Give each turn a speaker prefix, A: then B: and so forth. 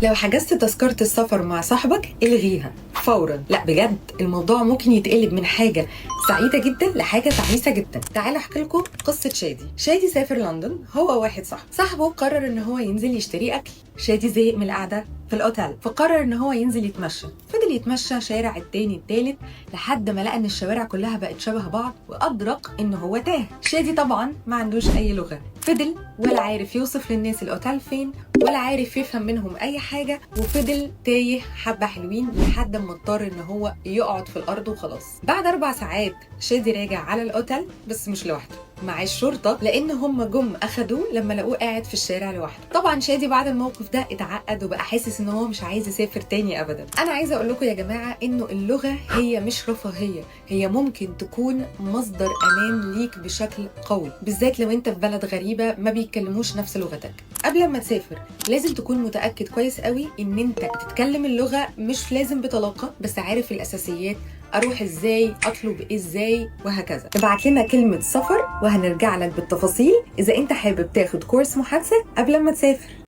A: لو حجزت تذكرة السفر مع صاحبك الغيها فورا. لا بجد، الموضوع ممكن يتقلب من حاجة سعيدة جدا لحاجة تعيسة جدا. تعالوا احكي لكم قصة شادي. شادي سافر لندن هو واحد صاحبه. صاحبه قرر ان هو ينزل يشتري اكل. شادي زهق من القعدة في الاوتيل، فقرر ان هو ينزل يتمشى. فضل يتمشى شارع، التاني، التالت، لحد ما لقى ان الشوارع كلها بقت شبه بعض، وادرك ان هو تاه. شادي طبعا ما عندوش اي لغة، فضل ولا عارف يوصف للناس الاوتيل فين ولا عارف يفهم منهم اي حاجه، وفضل تايه حبه حلوين لحد ما اضطر ان هو يقعد في الارض وخلاص. بعد 4 ساعات شادي راجع على الاوتيل، بس مش لوحده، مع الشرطه، لان هم جم اخدوه لما لقوه قاعد في الشارع لوحده. طبعا شادي بعد الموقف ده اتعقد وبقى حاسس ان هو مش عايز يسافر تاني ابدا. انا عايزه اقول لكم يا جماعة انه اللغة هي مش رفاهيه، هي ممكن تكون مصدر امان ليك بشكل قوي، بالذات لو انت في بلد غريبة ما بيتكلموش نفس لغتك. قبل ما تسافر لازم تكون متاكد كويس قوي ان انت بتتكلم اللغه، مش لازم بطلاقه، بس عارف الاساسيات، اروح ازاي، اطلب ازاي، وهكذا. ابعت لنا كلمة سفر وهنرجع لك بالتفاصيل اذا انت حابب تاخد كورس محادثة قبل ما تسافر.